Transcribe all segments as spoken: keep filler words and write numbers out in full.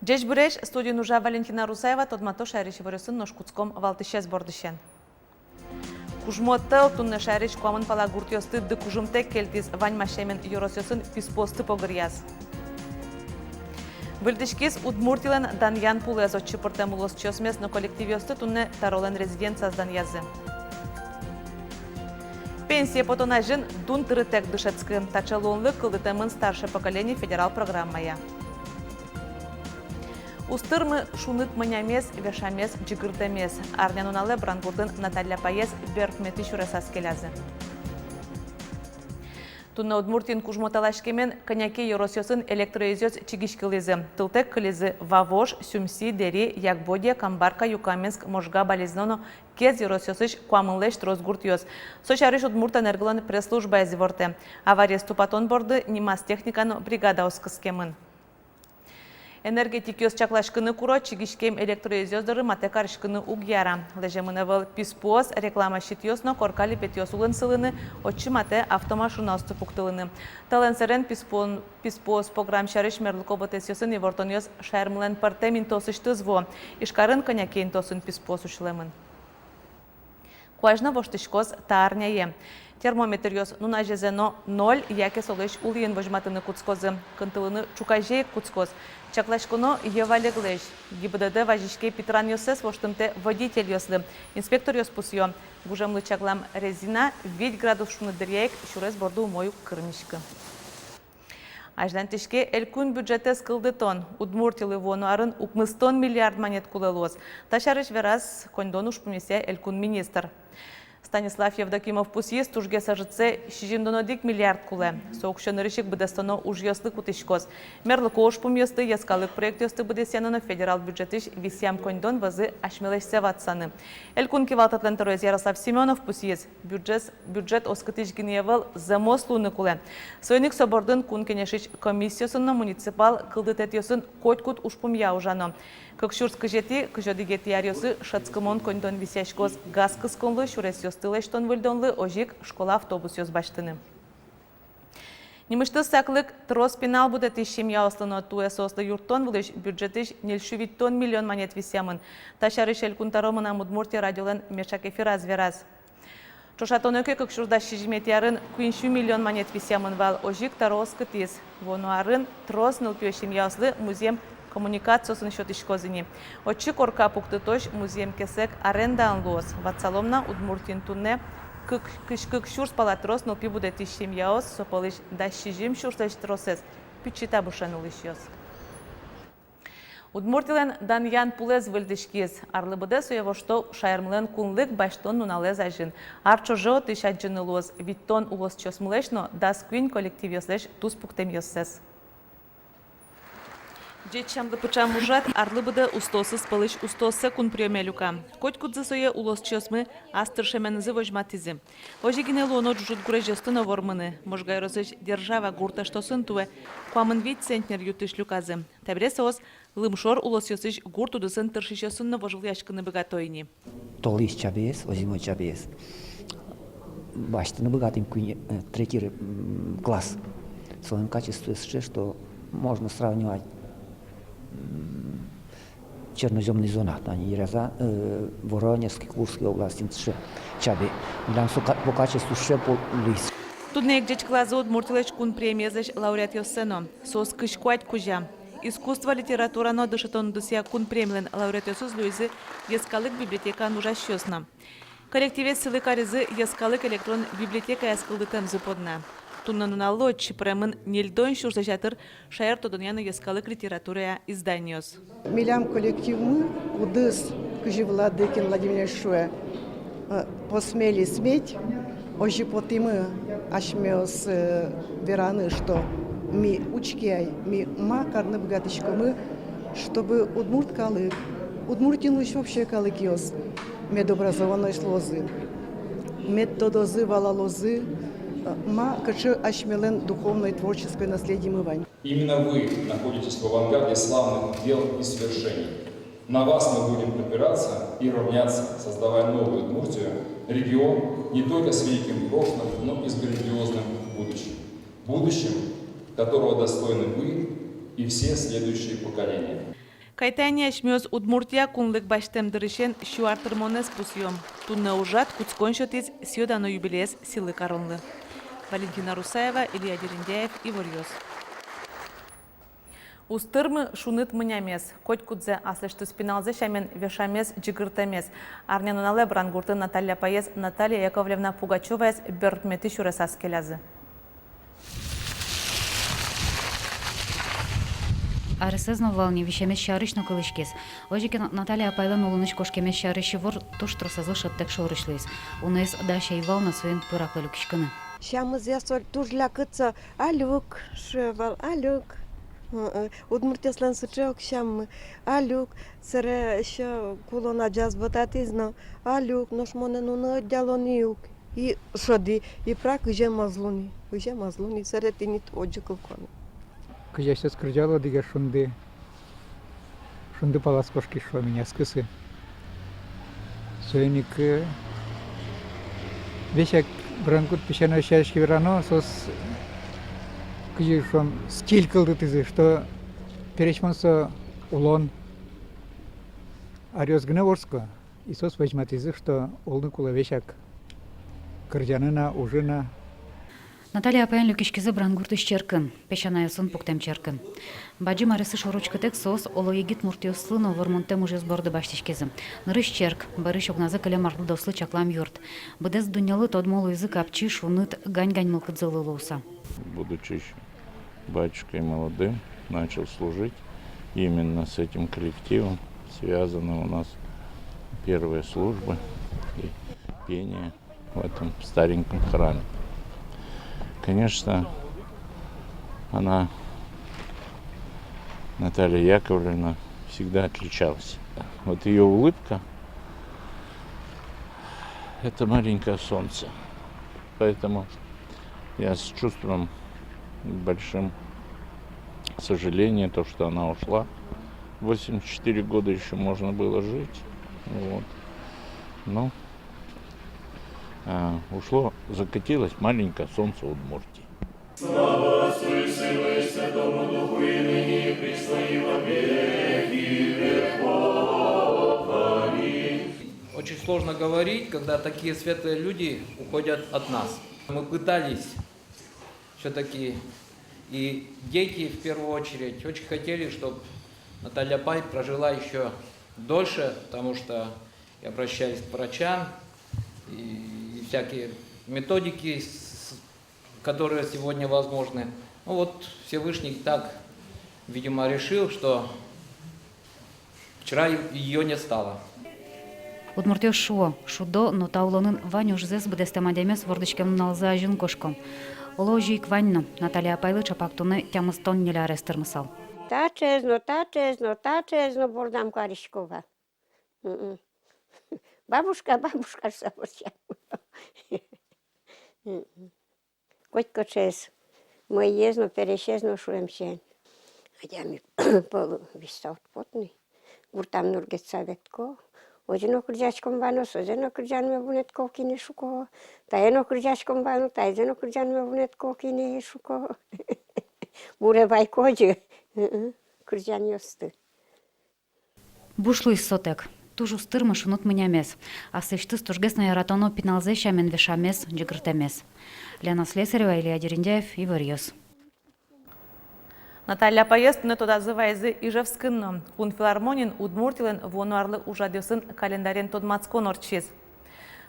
Ӟечбуресь! Студиын ужа Валентина Русаева. Тодмато шаерысь иворъёсын. Нош кутском валтӥсез бордысен. Кужмо тӧл туннэ шаерысь куамын пала гуртъёсты ды кужымтэк кельтӥз, ваньмаз сямен ёросъёсын писпуосты погыръяз. Выльдӥськиз Удмуртилэн данъян пулэз. Отчы пыртэм улосчиосмес но коллективъёсты туннэ тӧролэн резиденцияз данъязы. Пенсие потон азьын дун тырытэк дышетскы. Таӵе луонлык кылдытэмын «Старшее поколение» федерал программая. Уз тырмы шуныт мӧнямез, вешамез, ӟыгырдэмез. Арнянуналэ Брангуртын Наталья апаез берпуметӥ сюресаз келязы. Туннэ Удмуртиын кужмо тӧласькемен кӧня ке ёросъёсын электроезъёс чигиськылӥзы. Тылтэк кылизы Вавож, Сюмси, Дэри, Ягбодия, Камбарка, Юкаменск, Можга, Балезино но Кез ёросъёсысь куамынлэсь трос гуртъёс. Со сярысь «Удмуртэнерголэн» пресс-службаез ивортэ. Авариез тупатон борды нимаз техника но бригадаос кыскемын. Энергетикъёс чакласькыны куро: чигиськем электроезъёс доры матэ кариськыны уг яра. Лэземын ӧвӧл писпуос, реклама щитъёс но корка липетъёс улын сылыны, отчы матэ автомашинаосты пуктылыны. Тӧлэн сэрен писпуон-, писпуос пограм сярысь мерлыко вотэсъёсын ивортонъёс шаермылэн пӧртэм интыосысьтыз вуо. Ижкарын кӧня ке интыосын писпуос усьылэмын. Куазь но воштӥськоз та арняе. Термометръёс нуназезэ но ноль яке солэсь улӥын возьматыны кутскозы. Кынтылыны ӵуказе ик кутскоз. Чакласьконо йӧ валеглэсь. ГИБДД вазиське питранъёссэс воштымтэ водительёслы. Инспекторъёс пусъё: гужемлы чаклам резина вить градус шуныт дыръя ик сюрес борды умой уг кырмиськы. Азьланьтӥське элькун бюджетэз кылдытон. Удмуртилы вуоно арын укмыстон миллиард манет кулэ луоз. Та сярысь вераз коньдон ужпумъёсъя элькун министр Станислав Евдокимов пусйиз: тужгес ӧжытсэ сизьымдон одӥг миллиард кулэ. Со уксё нырысь ик быдэстоно ужъёслы кутӥськоз. Мерлыко ужпумъёсты, йӧскалык проектъёсты быдэсъяны но федерал бюджетысь висъям коньдон вӧзы асьмелэсьсэ ватсаны. Элькун кивалтэтлэн тӧроез Ярослав Семёнов пусйиз: бюджет, бюджет оскытӥсь гинэ ӧвӧл, зэмос луыны кулэ. Соин ик со бордын Кун Кенешысь комиссиосын но муниципал кылдытэтъёсын котькуд ужпумъя ужано. Кык сюрс кызетӥ, кызь одӥгетӥ аръёсы шӧдскымон коньдон висъяськоз газ кысконлы, сюресъёсты лэсьтон-выльдонлы, озьы ик школа автобусъёс басьтыны. Нимысьтыз саклык трос пинал будэтӥсь семьяослы но. Туэ соослы юрттон вылысь бюджетысь ньыльсю витьтон миллион манет висъямын. Та сярысь Элькун тӧро «Мынам Удмуртие» радиолэн меӵак эфираз вераз. Ӵошатоно ке, кык сюрс дас сизьыметӥ арын куиньсю миллион манет висъямын вал. Озьы ик тӧро оскытӥз: вуоно арын трос нылпиё семьяослы музъем коммуникациосын сётӥськоз ини. Отчы корка пуктытозь музъем кесэг арендаын луоз. Ватсалом на, Удмуртиын туннэ кык, кызь кык сюрс пала трос нылпи будэтӥсь семьяос, со пӧлысь дас сизьым сюрслэсь тросэз пичи табышен улӥсьёс. Удмуртилэн данъян пулэз выльдӥськиз. Арлы быдэ сое вошто шаермылэн кунлык басьтон нуналэз азьын. Ар ӵоже отысь адӟыны луоз витьтон улосчиосмылэсь но дас куинь коллективъёслэсь туспуктэмъёссэс. Ӟеч сямлы пыӵам ужрад арлы быдэ устоосыз пӧлысь устооссэ кунприёме люка. Котькудзы сое улосчиосмы ас тыршеменызы возьматӥзы. Озьы гинэ луоно ӝужыт гурезьёсты но вормыны. Можга ёросысь «Держава» гурт эштосын туэ куамын вить центнер ю тысь люказы. Табере соос лымшор улосъёсысь гурт удысын тыршисьёсын но вожвылъяськыны быгато ини. Толэзь чабеез, озимой чабеез басьтыны быгатӥм куинь, э, третий ре-, м, класс. Солэн качествоез сыӵе, что можно сравнивать, м, чернозёмный зона, тани Ижкар, э, Воронежской, Курской областьын сыӵе чабей. Милям со ка-, по качеству сыӵе пол-, луиз. Туннэ ик ӟечкылазы Удмуртилэсь кун премиезлэсь лауреатъёссэ но. Соос кызь куать кузя. Искусство, литература но дышетон удысъя кун премилэн лауреатъёсыз луизы йӧскалык библиотекаын ужасьёс но. Коллективез сӥлы каризы йӧскалык электрон библиотекаез кылдытэмзы понна. Туннэ нуналлы отчы пыремын ньыльдон сюрслэсь ятыр шаертодонъя но йӧскалык литературая изданиос. Милям коллективмы, кудӥз, кызьы Владыкин Владимир Ильич шуэ, э, посмели сметь, озьы потӥмы асьмеос, э, вераны, что ми, учке ай, ми ма карыны быгатӥськомы, чтобы удмурт калык, Удмуртиын улӥсь вообще калыкъёс мед образованноесь луозы, мед тодозы, валалозы, э, ма, кыӵе асьмелэн духовной, творческой наследимы вань. Именно вы находитесь в авангарде славных дел и свершений. На вас мы будем опираться и равняться, создавая новую Удмуртию, регион не только с великим прошлым, но и с грандиозным будущим. Будущим, которого достойны вы и все следующие поколения. Кайтэ ини, асьмеос Удмуртия кунлык басьтэм дырысен сю ар тырмонэз пусъём. Туннэ ужрад кутскон сётӥз сӥё-дано юбилеез сӥлы каронлы. Валентина Русаева, Илья Дерендяев, «Иворъёс». Уз тырмы шуныт мынямез. Котькудзэ аслэсьтыз пиналзэ сямен вешамез, ӟыгыртэмез. Арнянуналэ Брангуртын Наталья апаез Наталья Яковлевна Пугачёваез берпуметӥ сюресаз келязы. Аресэз но вал ни, висемез сярысь но кылӥськиз. Озьы ке но Наталья апайлэн улонысь кошкемез сярысь ивор туж тросэзлы шӧдтэк шорысь луиз. Уноез дась ӧй вал на соин пыраклы люкиськыны. Сямызъя соль туж лякыт со, Алюк, шуэ вал, Алюк. Ы-ы. Удмуртъёслэн сыӵе ик сяммы, Алюк. Сэре ещё кулон адӟаз вотатӥз но, Алюк, нош монэ нуны ӧдъяло ни ук. И шӧдӥ, и прак ызе мӧзлуни, ызе мӧзлуни, сэре тӥни озьы кылко ни. Кызьы асьсэос кырӟало, одӥгез шунды, шунды палаз кошкиз, шуом ини, аскысы. Соин ик, э, весяк Брангурт песянаос сярысь ке верано, соос, кызьы шуом, стиль кылдытӥзы, что пересьмон со улон аръёс гинэ вордско. И соос возьматӥзы, что улыны кулэ весяк кырӟаны но, ужаны но. Наталья апаен люкиськизы Брангуртысь черкын, песянаосын пуктэм черкын. Бадӟым аресы шоры учкытэк соос, оло, егит муртъёслы но вормонтэм ужъёс борды басьтӥськизы. Нырысь черк, бӧрысь огназэ кылем арлыдослы чаклам юрт. Быдэс дуннелы тодмо луизы капчи, шуныт, гань-гань мылкыдзылы луыса. Будучи ещё батюшкой молодым, начал служить именно с этим коллективом. Связаны у нас первые службы и пение в этом стареньком храме. Конечно, она, Наталья Яковлевна, всегда отличалась. Вот её улыбка — это маленькое солнце. Поэтому я с чувством большим сожаления, то, что она ушла. Восемьдесят четыре года ещё можно было жить. Вот. Но, а, ушло, закатилось маленькое солнце Удмуртии. Слава Отцу и Сыну и Святому Духу, и ныне, и присно, и во веки веков. Аминь. Очень сложно говорить, когда такие светлые люди уходят от нас. Мы пытались всё-таки, и дети в первую очередь, очень хотели, чтоб Наталья апай прожила ещё дольше, потому что и обращались к врачам, и, и всякие методики, с-, которые сегодня возможны. Ну вот, Всевышний так, видимо, решил, что вчера её не стало. Удмуртъёс шуо: шудо, но та улонын вань ужзэс быдэстэм адямиос вордӥськем нуналзы азьын кошко. Оло, озьы ик вань но. Наталья апайлы ӵапак туннэ тямыстон ньыль арес тырмысал. Таӵеез но, таӵеез но, таӵеез но бордам карисько вал. Мгм. Бабушка, бабушка шуса ворсям. Мгм. Котькыӵеез, мӧйез но, пересез но шуэмсен. Адями пӧлы висьтал уд поты ни. Гуртам нургес ветлӥсько. Озьы но кырӟаськом вано, созэ но кырӟанме вунэтӥсько ини, шуко. Тае но кырӟаськом вано, таизэ но кырӟанме вунэтӥсько ини, шуко. Буре вайисько озьы. Мгм. Кырӟанъёсты. Буш луиз сотэк. Туж уз тырмы шуныт мынямез. Аслэсьтыз тужгес но яратоно пиналзэ сямен вешамез, ӟыгыртэмез. Лена Слесарева, Илья Дерендяев, «Иворъёс». Наталья апаез туннэ тодазы вайизы Ижевскын но. Кун филармониын Удмуртилэн вуоно арлы ужрадъёсын календарен тодматскон ортчиз.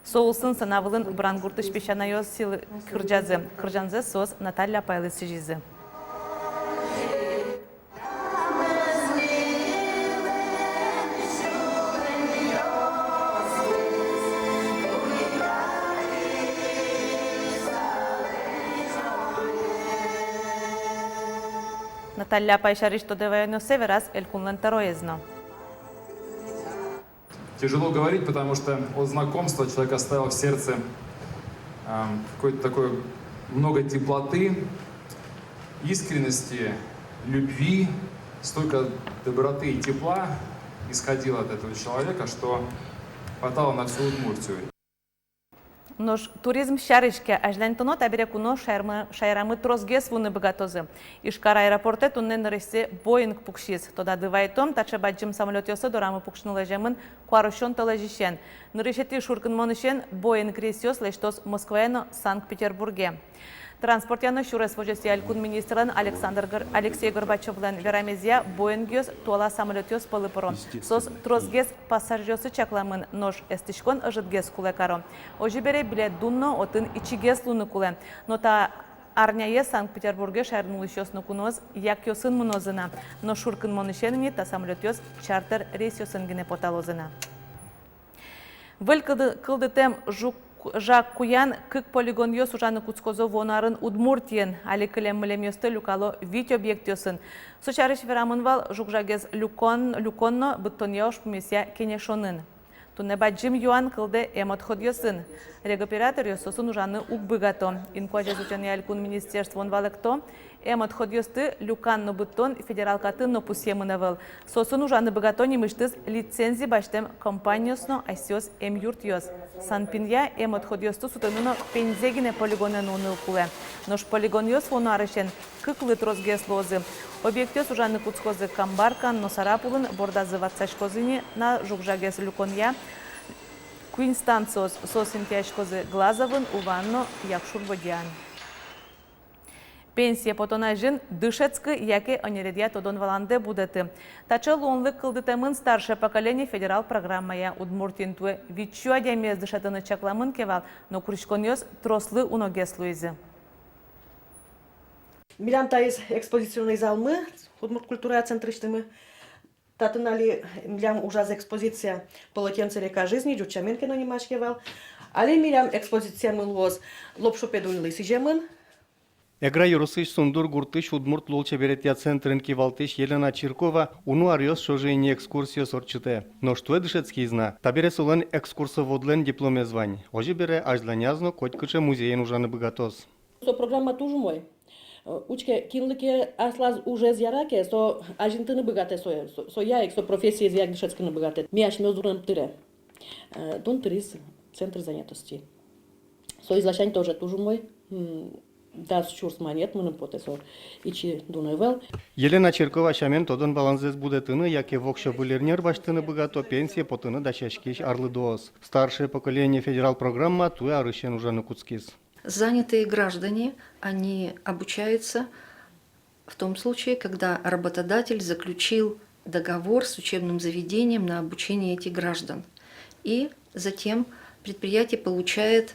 Со улсын сцена вылын Брангуртысь песянаос сӥлы кырӟазы. Кырӟанзэс соос Наталья апайлы сӥзизы. Наталья апай сярысь тодэ ваёнъёссэ вераз элькунлэн тӧроез но. Тяжело говорить, потому что от знакомства человек оставил в сердце, ам, какое-то такое много теплоты, искренности, любви, столько доброты и тепла исходило от этого человека, что хватало на всю Удмуртию. Нош туризм сярысь ке азьланьтоно, табере куно шаермы, шаерамы тросгес вуыны быгатозы. Ижкар аэропортэ туннэ нырысьсэ Боинг пуксиз. Тодады вайытом, таӵе бадӟым самолётъёсы дорамы пуксьыны лэземын куарусён толэзьысен. Нырысетӥ шуркынмонысен Боинг рейсъёс лэсьтоз Москвае но Санкт-Петербурге. Транспортъя но сюрес возёсъя элькун министрлэн Александр Гор-, Алексей Горбачёвлэн верамезъя, Боингъёс туала самолётъёс пӧлы пыро. Соос тросгес пассажиръёсты чакламын, нош эстӥськон ӧжытгес кулэ каро. Озьы бере, билет дун но отын ичигес луыны кулэ. Но та арняе Санкт-Петербурге шаерын улӥсьёс но куноос якъёсын мынозы на. Нош шуркынмонысен ини та самолётъёс чартер рейсъёсын гинэ поталозы на. Выль кылды-, кылдытэм жуг-, жаг куян кык полигонъёс ужаны кутскозы вуоно арын Удмуртиын. Али кылем мылемъёсты люкало вить объектъёсын. Со сярысь верамын вал жуг-жагез люкон, люкон но быдтонъя ужпумъёсъя кенешонын. Туннэ бадӟым юан кылдэ эм отходъёсын. Регоператоръёс соосын ужаны уг быгато. Инкуазез утёнъя элькун министерствоын валэкто: эм отходъёсты люкан но быдтон федерал катын но пусъемын ӧвӧл. Соосын ужаны быгато нимысьтыз лицензи басьтэм компаниос но асьсэос эмъюртъёс. Санпинъя эм отходъёсты сутыны но Пензе гинэ полигонэ нуыны кулэ. Нош полигонъёс вуоно арысен кыклы тросгес луозы. Объектъёс ужаны кутскозы Камбаркаын но Сарапулын, бордазы ватсаськозы ини на жуг-жагез люконъя куинь станциос. Соос интыяськозы Глазовын, Уваын но Якшур-Бӧдьяын. Пенсие потон азьын дышетскы яке ӧнередъя тодон-валандэ будэты. Таӵе луонлык кылдытэмын «Старшее поколение» федерал программая. Удмуртиын туэ витьсю адямиез дышетыны чакламын ке вал, но куриськонъёс трослы уногес луизы. Милям таиз экспозиционный залмы, Удмурт культурая центрысьтымы. Татын али милям ужаз экспозиция «Полотенце — река жизни», ӟуч сямен ке но нимаське вал. Али милям экспозициямы луоз Лопшо Педуньлы сӥземын. Эгра ёросысь Сундур гуртысь удмурт лулчеберетъя центрын кивалтӥсь Елена Чиркова уно аръёс ӵоже ини экскурсиос ортчытэ. Нош туэ дышетскиз на. Табере солэн экскурсоводлэн дипломез вань. Озьы бере, азьланяз но котькыӵе музейын ужаны быгатоз. Со программа туж умой. Э, учке, кинлы ке аслаз ужез яра ке, со азинтыны быгатэ сое, со, соя ик, со профессиез яра ик дышетскыны быгатэ. Ми асьмеос дунэм тыре. Э, дун тыриз центр занятости. Соиз ласянь тоже туж умой. М, дас сюрс манет мыным потэ, со ичи дун ӧвӧл. Елена Чиркова сямен, тодон-валанзэс будэтыны яке воксё выль ӧнер басьтыны быгато пенсие потыны дасяськись арлыдоос. «Старшее поколение» федерал программа туэ арысен ужаны кутскиз. Занятые граждане, они обучаются в том случае, когда работодатель заключил договор с учебным заведением на обучение этих граждан. И затем предприятие получает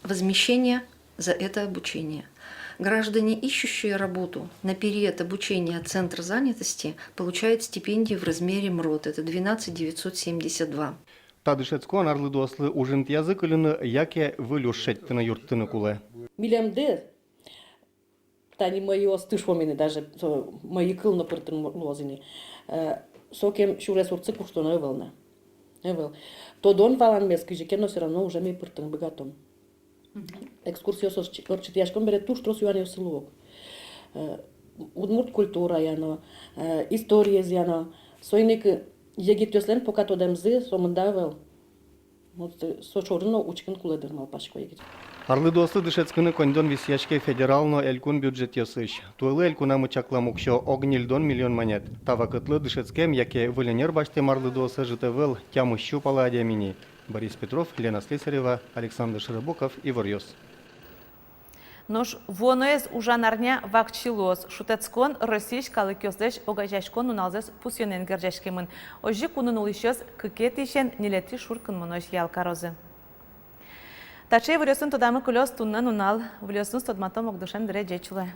возмещение за это обучение. Граждане, ищущие работу на период обучения Центра занятости, получают стипендию в размере МРОТ, это двенадцать девятьсот семьдесят два. Та дышетскон арлыдоослы уж интыязы кыльыны яке выль уж шедьтыны юрттыны кулэ. Милемды тани мӧйыосты шуом ини, даже со мӧйы кыл но пыртыны луоз ини. Э, сокем сюрес урдсы куштоно ӧвӧл на. Ӧвӧл. Тодон-валанмес кызьы ке но всё равно уже ми пыртыны быгатом. Экскурсиос ортчытъяськом бере туж трос юанъёссы луо. Э, удмурт культурая но, э, историезъя но. Соин ик егитъёслэн пока тодэмзы сомында ӧвӧл. Вот, э, со шоры но учкыны кулэ дыр, малпасько, егит. Арлыдоослы дышетскыны коньдон висъяське федерал но элькун бюджетъёсысь. Туэлы элькунамы чаклам уксё ог ньыльдон миллион манет. Та вакытлы дышетскем яке выль ӧнер басьтэм арлыдоос ӧжыт ӧвӧл, тямыс сю пала адями ни. Борис Петров, Лена Слесарева, Александр Широбоков, «Иворъёс». Нош вуоноез ужан арня вакчи луоз. Шутэтскон Россиысь калыкъёслэсь огазеяськон нуналзэс пусйонэн герӟаськемын. Озьы кунын улӥсьёс кыкетӥысен ньылетӥ шуркынмонозь ял карозы. Таӵе иворъёсын тодамы кылёз туннэ нунал. Выльёсыныз тодматом ук дышем дыре. Ӟеч улэ.